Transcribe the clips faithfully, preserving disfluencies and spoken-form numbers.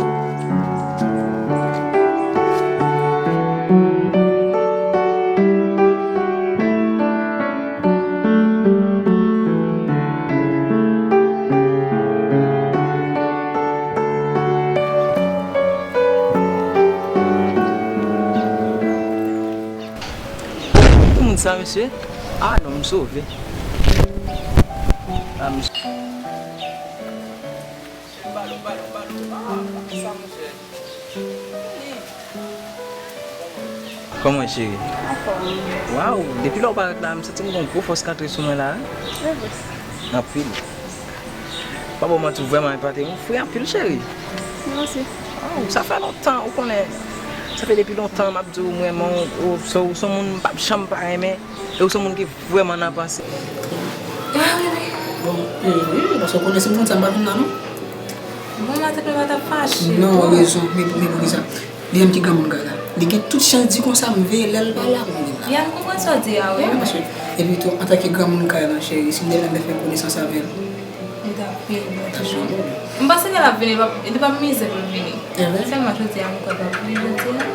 Ki moun sa, mesye? Ah non, m sove. Ah, mesye. Kòman w ye, cheri? Anfòm. Waw, depi lè w parèt la, m santi m gen yon gwo fòs k antre sou mwen la, wi. Se vre. Anpil. Pa ba w manti, w vrèman epate m. Ou fre anpil, cheri. Mèsi. Waw, sa fè lontan, ou konnen. Sa fè depi lontan m ap di w m renmen w, ou se, ou se yon moun m p ap janm pa renmen, e ou se yon moun ki vrèman nan panse. Ah, bebe. Bon, e, e, paske w konnen si m konn sa m pa vin la, non? Bon, maten m pa t ap fache. Non, ou rezon, men, men poukisa? Li menm ki granmoun kay la. Li gen tout chans di konsa, m veye lè l pa la pou m vin la. Ya, m konprann sa w di a, wi. Wi, mesye. Epi tou, antanke granmoun kay la, cheri, si m te menm fè konesans avè l. Li t ap vini toujou. M panse ke l ap vini, li p ap, li p ap mize pou l vini. Sèlman jodi a, m kwè l p ap vini jodi a.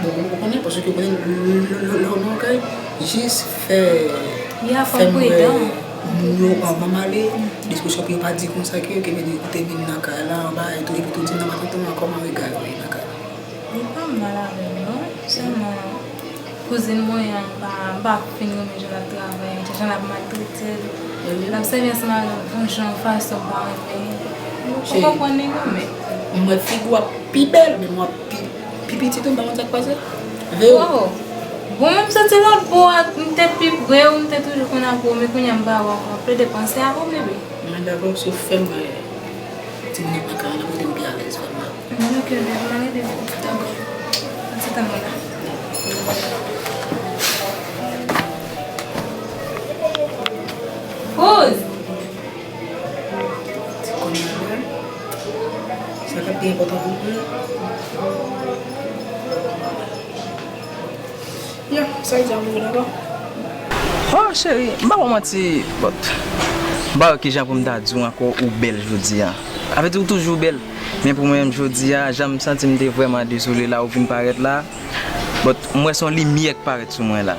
Bon, ou konnen, paske ou konnen, lè, lè, lè, lè w nan yon kay, jis fè, fè m wè moun yo anvan m ale, disponisyon pou yo pa di konsa ke, ke vin, ou te vin nan kay la, anba, epi tou, epi tou, di m nan maten tou, kòman rega yo ye nan kay la. Li pa mal avè m, non. Sèlman, kouzin mwen an, m pa, m pa fin renmen jan l ap travay, jan l ap maltrete l. L ap sèvi ansanm avè m yon jan, yon fason m pa renmen. Ou konprann li, non, men. M wè figi w ap pi bèl, men w ap pi, pi piti tou, m pa konn sa k pase. Veye w. Oh. Bon, men m soti lòt bò a, m te pi pre w, m te toujou konn ap wè w, men kounye a m pa wè w ankò. Plede panse avè w, bebe. Mwen dakò, si w fè m wè timoun yo pa ka ann kote m pi alèz, fè m wè. Mwen, ok, bebe, mwen rete. Dakò. An ti tann mwen la. Kouz! Ti kounye a la, sa k ap pi enpòtan pou mwen. Ya, sa k di a pou mwen, dakò? Oh, cheri, m pa ba w manti, but m pa wè kijan pou m ta di w ankò ou bèl jodi a. Sa vle di ou toujou bèl. Men pou mwen menm jodi a, jan m santi m te vrèman dezole la, ou vin parèt la. But m wè se yon limyè k parèt sou mwen la.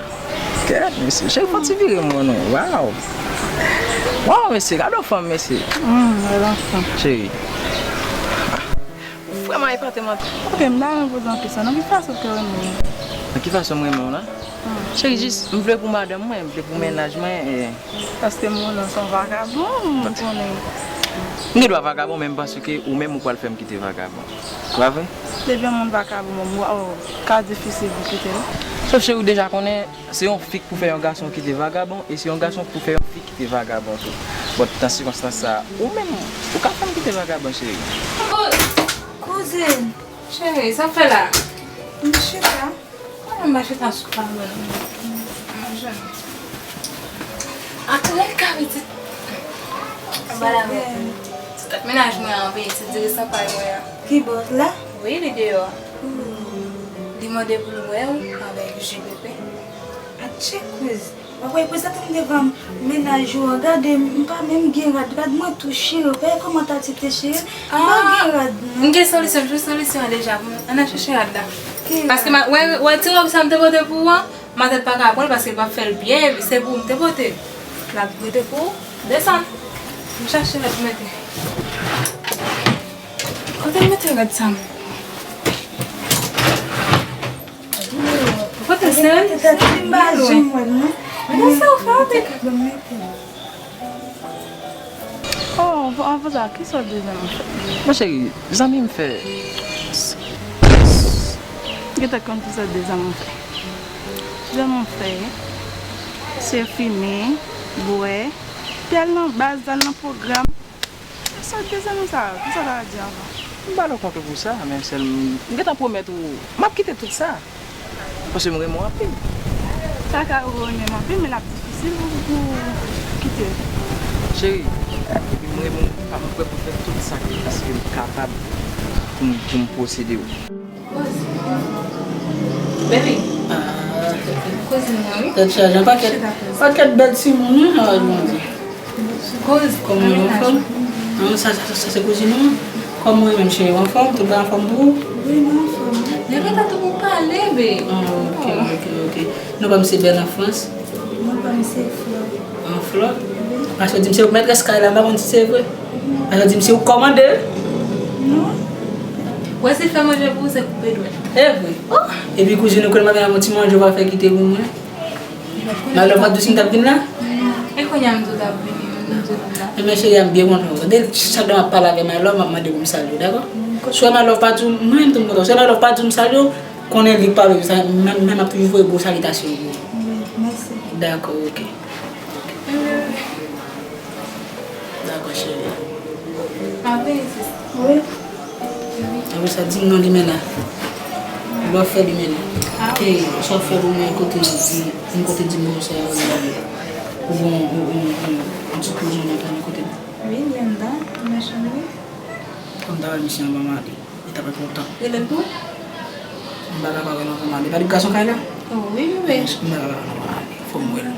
Kèt, mesye, cheri, fò ti vire m wè non. Waw. Waw, mesye, gade yon fanm, mesye. Hmm, gade yon fanm. Cheri. Ou vrèman epate m anpil. Ok, m ta renmen poze yon kesyon. Nan ki fason w te renmen m? Nan ki fason m renmen w la? Hmm. Cheri, jis, m vle pou madanm mwen, m vle pou mennaj mwen, e. Paske m renmen w se yon vagabon, m konnen. M gen dwa vagabon, men m panse ke ou menm ou pral fè m kite vagabon. Pa vre? Depi yon moun vagabon, m, oh, ka difisil pou kite l. Sof cheri, ou deja konnen, se yon fi k pou fè yon gason kite vagabon, e se yon gason k pou fè yon fi kite vagabon tou. But nan sikonstans sa a, ou menm, ou ka fè m kite vagabon, cheri. Kouzin! Cheri, sa w fè la? M chita. Mwen menm m pa chita sou pa mwen. Manje. Ak lèt ka pitit. Anba la men. Ti tèt mennaj mwen an veye ti diri san pay mwen an. Ki bò la? Wi, li deyò a. Li mande pou l wè w avèk J P P. Atchè kouz. W ap wè prezante m devan mennaj ou an. Gade, m pa menm gen rad. Rad mwen tou chire. W pa wè kòman tati te chire? M pa gen rad, non. M gen solisyon, m jwenn solisyon an deja pou mwen. Ann al chèche rad la. Ki rad? Paske m a, wè, wè ti wòb sa m te pote pou ou an, matant pa ka pran l paske l p ap fè l byen, epi se pou ou m te pote. L ap rete pou ou. Desann. M chache rad pou mete. Kote m mete rad sa m? Ou kote sere? Tèt li m pa janm wè l, non. Men sa w fè avèk. Oh, anvan sa, kisa w di zanmi m fè? Mon cheri, zanmi m fè. Gentan konn kisa w di zanmi m fè. Zanmi m fè, se fimen, bwè, pi al nan baz, al nan pwogram. Sa w te zanmi sa, kisa w ta di anvan? M ba l yon kontou pou sa, men sèl m, m gentan pwomèt ou, m ap kite tout sa. Paske m renmen w anpil. Sa ka ou renmen m anpil, men l ap difisil pou, pou kite l. Cheri, depi m renmen w, m prè pou fè tout sakrifis ke m kapab pou m, pou m posede w. Baby. Ah. Kouzin mwen, wi. Tèt chaje, yon pakèt, pakèt bèl timoun, wi, ah, Bondye. Kouz, kòman w, anfòm? An, sa, sa, sa, sa se kouzin ou? Kòman w ye menm, cheri? W anfòm? Tout bagay anfòm pou ou? Wi, mwen anfòm. Leve tèt ou pou pale, baby. Ah, ok, ok, ok. Non pa m se Bèl an Frans. Mwen pa m se Flò. An Flò? Wi. Paske w di m se ou k mètrès kay la, m pa konn si se vre. Paske w di m se ou k kòmande. Non. Wè si l fè manje pou ou, se koupe dwèt. E vre? Oh! Epi kouzin ou konnen m ap vin ak yon ti manje w va fè kite pou mwen. Malè w pa t di w si m t ap vin la? Non. E kounye a m di w t ap vini, m di w vin la. Ebyen cheri a, m byen kontan w. Gade chak lè m ap pale avè Malè, m ap mande pou m salye w, dakò? Si w wè Malè pa di w, mwen menm tou m kontan. Si w wè Malè pa di w m salye w, konnen li k pa vle sa, men, men m ap toujou voye gwo salitasyon pou ou. Wi, mèsi. Dakò, ok. Dakò, cheri. M ap vini, sis. Wi. Apre sa, di m non Limena. Lè w ap fè li menm. Ke sa w ap fè pou mwen kote di, m kote di mwen sa yo, ou bon, ou, ou, ou, ou ti kouzin nan kay kote. Wi, li anndan, nan chanm li. Kòm ta wè misye anvan m ale. Li t ap kontan. Rele l pou? M pa ka pa wè l anvan m ale. Pa li gason kay la? Oh, wi, bebe. M pa ka pa wè l anvan m ale. Fò m wè l.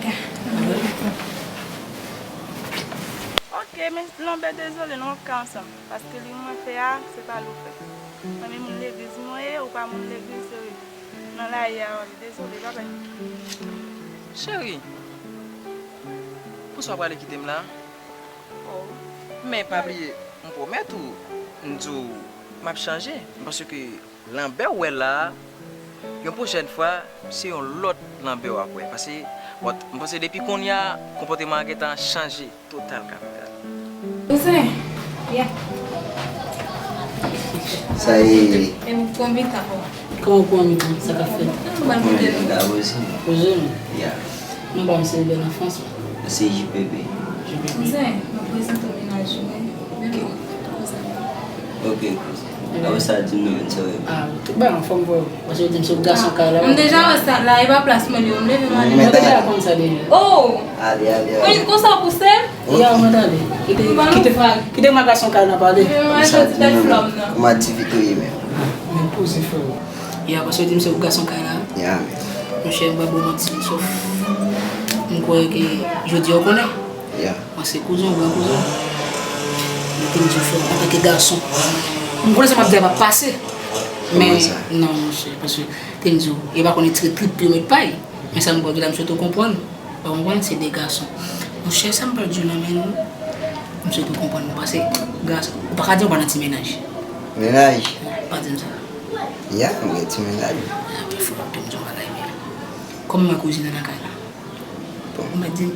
Ok, men Lonbè, dezole, nou p ap ka ansanm. Paske li mwen fè a, se pa l ou fè. Mwen menm moun legliz mwen ye, ou pa moun legliz, se nan layi a, w ale. Dezole, babay. Cheri, poukisa w prale kite m la? Oh. Men pa bliye, m pwomèt ou, m di w, m ap chanje. Paske Lanbè w wè la a, yon pwochèn fwa, se yon lòt Lanbè w ap wè. Paske, bon, m panse depi kounye a, konpòteman an gentan chanje. Total kapital. Kouzen, yeah. Sa e. E m konbit ankò. Kòman w pran mitan? Sa k ap fèt? Mwen menm la osi. Oze m? Yeah. Non, pa m se Bèl Anfans. Se J P P. J P P. Kouzen, mwen prezante w mennaj mwen. Men bon, kouzen. Ok, kouzen. Apre sa, di m non, men sa wè. Ah, tout bagay anfòm, bro. Paske yo di m se w gason kay la. M deja wè sa la, e pa plas mwen li yo, m leve m ale. Mwen deja konn sa deja. Oh! Ale, ale, ale. Konsa w pouse m? Ya, mwen tande. Kite, kite, kite mwen gason kay nan pale. Mwen se ti bèl flòm nan. Kòman aktivite w ye menm? Men poze frè. Ya, paske yo di m se w gason kay la. Ya, men. Monchè, m pa ba w manti, sòf m kwè ke jodi a w konnen. Ya. Mwen se kouzen w, gran kouzen w. Mwen te m di w frè, antanke gason, m konnen sa m ap di a p ap pase. Men, non, monchè, paske te m di w, yo pa konn retire trip pou yo met pay. Men sa m pral di w la, m swete w konprann. Ou konprann? Se de gason. Monchè, sa m pral di w la, men, m swete w konprann. Paske, gason, ou pa ka di m w pa nan ti mennaj. Mennaj? Pa di m sa. Ya, m gen ti mennaj. Epi fò te m di w bagay, men. Kòman kouzin nan nan kay la? Ou mèt di m.